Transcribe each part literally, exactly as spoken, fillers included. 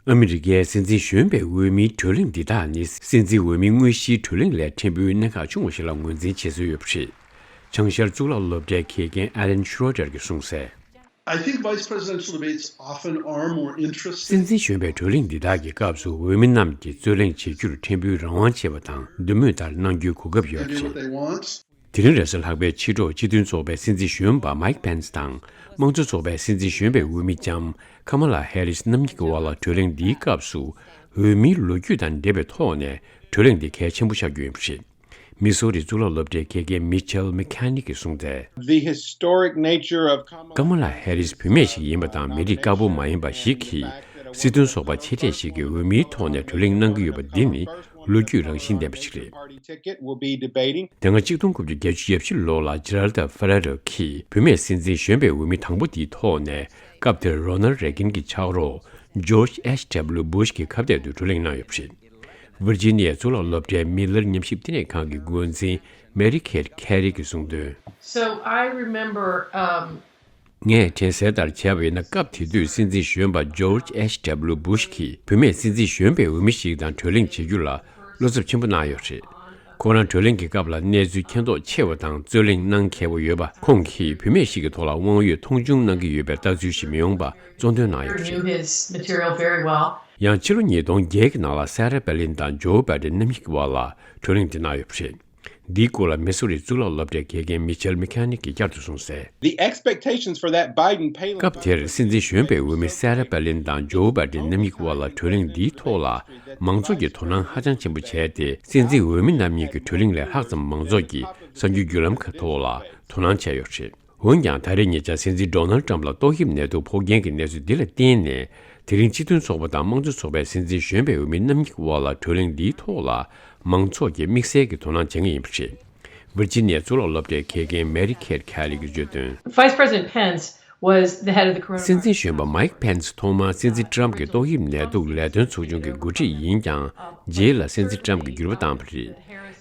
ཨ་མི་རི་ཀའི་སྲིད་འཛིན་གཞོན་པའི་འོས་མིའི་གྲོས་གླེང་འདི་དག་ནི་སྲིད་འཛིན་འོས་མིའི་དངོས་གཞིའི་གྲོས་གླེང་ལས་ཕྲན་བུའི་གནད་འགག་ཆུང་བ་ཞིག་ལ་ངོས་འཛིན་བྱེད་སྲོལ་ཡོད་པ་རེད། བྱང་ཤར་གཙུག་ལག་སློབ་གྲྭའི་དགེ་རྒན་Alan Schroeder་གྱིས་གསུངས་གསལ། I think vice presidential debates often are more interesting. སྲིད་འཛིན་གཞོན་པའི་གྲོས་གླེང་འདི་དག་གི་སྐབས་སུ་འོས་མི་རྣམས་ཀྱིས་རྩོད་གླེང་བྱེད་རྒྱུར་ཕྲན་བུའི་རང་དབང་ཆེ་བ་དང་འདོད་མོས་ལྟར་གནང་རྒྱུའི་གོ་སྐབས་ཡོད་པ་རེད། དེ་རིང་རེས་གཟའ་ལྷག་པའི་ཕྱི་དྲོ་སྤྱི་མཐུན་ཚོགས་པའི་སྲིད་འཛིན་གཞོན་པ་Mike Pence་དང་དམངས་གཙོ་ཚོགས་པའི་སྲིད་འཛིན་གཞོན་པའི་འོས་མི་ལྕམ་Kamala Harris་རྣམ་གཉིས་ཀྱི་དབར་ལ་གྲོས་གླེང་འདིའི་སྐབས་སུ་འོས་མིའི་ལོ་རྒྱུས་དང་འབྲེལ་བའི་ཐོག་ནས་གྲོས་གླེང་འདི་གལ་ཆེན་པོ་ཆགས་རྒྱུ་ཡིན་པ་རེད། མི་སོ་རི་གཙུག་ལག་སློབ་གྲྭའི་དགེ་རྒན་Mitchell McConnell་གྱིས་གསུངས་ཏེ། The historic nature of Kamala Kamala Harris་བུད་མེད་ཞིག་ཡིན་པ་དང་མི་རིགས་དཀར་པོ་མ་ཡིན་པ་ཞིག་གིས་སྲིད་དོན་ཚོགས་པ་ཆེ་གྲས་ཤིག་གི་འོས་མིའི་ཐོག་ནས་གྲོས་གླེང་གནང་གི་ཡོད་པ་འདི་ནི་ལོ་རྒྱུས་རང་བཞིན་ལྡན་པ་ཞིག་རེད། Party ticket will be debating དེ་སྔ་གཅིག་སྟོང་དགུ་བརྒྱ་བརྒྱད་ཅུ་གྱ་བཞི་ལོ་ལ་Geraldo Ferraro་གིས་བུད་མེད་སྲིད་འཛིན་གཞོན་པའི་འོས་མི་དང་པོ་དེའི་ཐོག་ནས་སྐབས་དེར་Ronald Reagan་གྱི་ཕྱག་རོགས་George H W Bush་གྱི་ཁ་གཏད་དུ་གྲོས་གླེང་གནང་ཡོད་པ་རེད། ཝིར་ཇི་ནི་ཡའི་གཙུག་ལག་སློབ་གྲྭའི་མི་ལར་ཉམས་ཞིབ་བསྟི་གནས་ཁང་གི་འགོ་འཛིན་Mary Kate Carey་གྱིས་གསུངས་དོན། So I remember, um, ངས་དྲན་གསལ་ལྟར་བྱས་པ་ཡིན་ན། སྐབས་དེ་དུས་སྲིད་འཛིན་གཞོན་པ་George H W Bush་གིས་བུད་མེད་སྲིད་འཛིན་གཞོན་པའི་འོས་མི་ཞིག་དང་གྲོས་གླེང་བྱེད་རྒྱུ་ལ་བློ་འཚབ་ཆེན་པོ་གནང་ཡོད་རེད། ཁོང་རང་གྲོས་གླེང་གི་སྐབས་ལ་གནས་ཚུལ་མཁྱེན་རྟོགས་ཆེ་བ་དང་རྩོད་གླེང་གནང་མཁས་པོ་ཡོད་པ། ཁོང་གིས་བུད་མེད་ཞིག་གི་ཐོག་ལ་དབང་ཡོད་མཐོང་ཆུང་གནང་གི་ཡོད་པའི་ལྟ་ཚུལ་ཞིག་མི་ཡོང་པ་གཙོ་འདོན་གནང་ཡོད་རེད། Knew his material very well. ཡང་ཕྱི་ལོ་ཉིས་སྟོང་བརྒྱད་ཀྱི་ནང་ལ་Sarah Palin་དང་Joe Biden་རྣམ་གཉིས་ཀྱི་དབར་ལ་གྲོས་གླེང་དེ་གནང་ཡོད་པ་རེད། འདིའི་སྐོར་ལ་མི་སོ་རི་གཙུག་ལག་སློབ་གྲྭའི་དགེ་རྒན་Mitchell McConnell་གྱིས་བསྐྱར་དུ་གསུངས་གསལ། The expectations for that Biden Palin སྐབས་དེར་སྲིད་འཛིན་གཞོན་པའི་འོས་མི་Sarah Palin་དང་Joe Biden་རྣམ་གཉིས་ཀྱི་དབར་ལ་གྲོས་གླེང་འདིའི་ཐོག་ལ་མང་ཚོགས་ཀྱིས་དོ་སྣང་ཧ་ཅང་ཆེན་པོ་བྱས་ཏེ། སྲིད་འཛིན་འོས་མི་རྣམ་གཉིས་ཀྱི་གྲོས་གླེང་ལས་ལྷག་ཙམ་མང་ཚོགས་ཀྱིས་གསར་འགྱུར་བརྒྱུད་ལམ་ཁག་ཐོག་ལ་དོ་སྣང་བྱས་ཡོད་རེད། འོན་ཀྱང་ད་རེས་ཉེ་ཆར་སྲིད་འཛིན་Donald Trump་ལ་ཏོག་དབྱིབས་ནད་དུག་ཕོག་རྐྱེན་གྱི་གནས་ཚུལ་འདི་ལ་བརྟེན་ནས། དེ་རིང་སྤྱི་མཐུན་ཚོགས་པ་དང་དམངས་གཙོ་ཚོགས་པའི་སྲིད་འཛིན་གཞོན་པའི་འོས་མི་རྣམ་གཉིས་ཀྱི་དབར་ལ་གྲོས་གླེང་འདིའི་ཐོག་ལ་མང་ཚོགས་ཀྱིས་དམིགས་བསལ་གྱི་དོ་སྣང་བྱེད་མཁན་ཡིན་པ་རེད། ཝིར་ཇི་ནི་ཡའི་གཙུག་ལག་སློབ་གྲྭའི་དགེ་རྒན་Mary Kate Carey་གྱིས་བརྗོད་དོན། Vice President Pence was the head of the coronavirus. སྲིད་འཛིན་གཞོན་པ་Mike Pence་ཐོག་མར་སྲིད་འཛིན་Trump་གྱི་ཏོག་དབྱིབས་ནད་དུག་ལས་དོན་ཚོགས་ཆུང་གི་འགོ་ཁྲིད་ཡིན་ཀྱང་། རྗེས་ལ་སྲིད་འཛིན་Trump་གྱིས་འགྱུར་བ་བཏང་བ་རེད།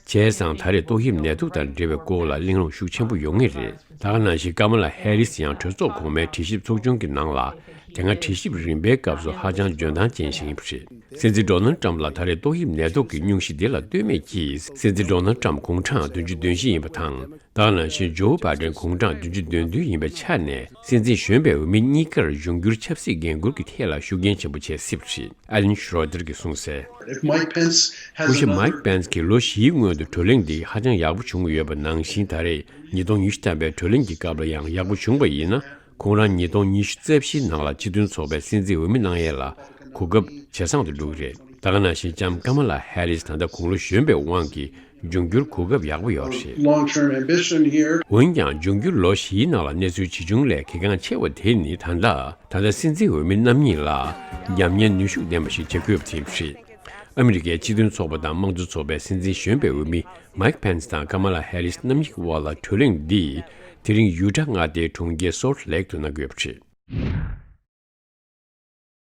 བྱས་ཙང་ད་རེས་ཏོག་དབྱིབས་ནད་དུག་དང་འབྲེལ་བའི་སྐོར་ལ་གླེང་སློང་ཤུགས་ཆེན་པོ་ཡོང་ངེས་རེད། ད་ག་ནང་བཞིན་Kamala Harris་ཡང་གྲོས་ཚོགས་གོང་མའི་དྲི་ཞིབ་ཚོགས་ཆུང་གི་ནང་ལ་དེ་སྔ་དྲི་ཞིབ་རིམ་པའི་སྐབས་སུ་ཧ་ཅང་འཇོན་ཐང་ཅན་ཞིག་ཡིན་པ་རེད། སྲིད་འཛིན་Donald Trump་ལ་ད་རེས་ཏོག་དབྱིབས་ནད་དུག་གི་སྙུང་གཞི་འདི་ལ་ལྟོས་མེད་ཀྱིས། སྲིད་འཛིན་Donald Trump་དགུང་གྲངས་བདུན་ཅུ་དོན་བཞི་ཡིན་པ་དང་། ད་ག་ནང་བཞིན་Joe Biden་དགུང་གྲངས་བདུན་ཅུ་དོན་བདུན་ཡིན་པའི་ཆ་ནས། སྲིད་འཛིན་གཞོན་པའི་འོས་མི་གཉིས་ཀར་འབྱུང་འགྱུར་ཆབ་སྲིད་འགན་འཁུར་གྱི་ཐད་ལ་ཤུགས་རྐྱེན་ཆེན་པོ་བྱེད་སྲིད་པ་རེད། Alan Schroeder་གྱིས་གསུངས་གསལ། If Mike Pence has སྐུ་ཞབས་another Mike Pence་གྱིས་ལོ་བཞིའི་སྔོན་དུ་གྲོས་གླེང་འདི་ཧ་ཅང་ཡག་པོ་བྱུང་ཡོད་པ་ནང་བཞིན། ད་རེས་ཉིས་སྟོང་ཉི་ཤུ་ཐམ་པའི་གྲོས་གླེང་གི་སྐབས་ལ་ཡང་ཡག་པོ་བྱུང་བ་ཡིན་ན། ཁོང་རང་ཉིས་སྟོང་ཉི་ཤུ་རྩ་བཞིའི་ནང་ལ་སྤྱི་མཐུན་ཚོགས་པའི་སྲིད་འཛིན་འོས་མི་གནང་ཡས་ལ་གོ་སྐབས་ཇེ་བཟང་དུ་འགྲོ་གི་རེད། ད་ག་ནང་བཞིན་ལྕམ་Kamala Harris་ད་ལྟ་དགུང་ལོ་གཞོན་པའི་དབང་གིས་འབྱུང་འགྱུར་གོ་སྐབས་ཡག་པོ་ཡོད་རེད། Long-term ambition here. འོན་ཀྱང་འབྱུང་འགྱུར་ལོ་བཞིའི་ནང་ལ་གནས་ཚུལ་ཇི་བྱུང་ལས་གལ་འགངས་ཆེ་བ་དེ་ནི། ད་ལྟ་ད་ལྟ་སྲིད་འཛིན་འོས་མི་རྣམ་གཉིས་ལ་ཉམས་ཉེས་ནུས་ཤུགས་ལྡན་པ་ཞིག་བྱེད་དགོས་པ་དེ་ཡིན་པ་རེད། ཨ་མི་རི་ཀའི་སྤྱི་མཐུན་ཚོགས་པ་དང་དམངས་གཙོ་ཚོགས་པའི་སྲིད་འཛིན་གཞོན་པའི་འོས་མི་Mike Pence་དང་Kamala Harris་རྣམ་གཉིས་ཀྱི་དབར་ལ་གྲོས་གླེང་འདི་དེ་རིང་ཡུ་ཊ་མངའ་སྡེའི་གྲོང་ཁྱེར་Salt Lake་དུ་གནང་གི་ཡོད་པ་རེད།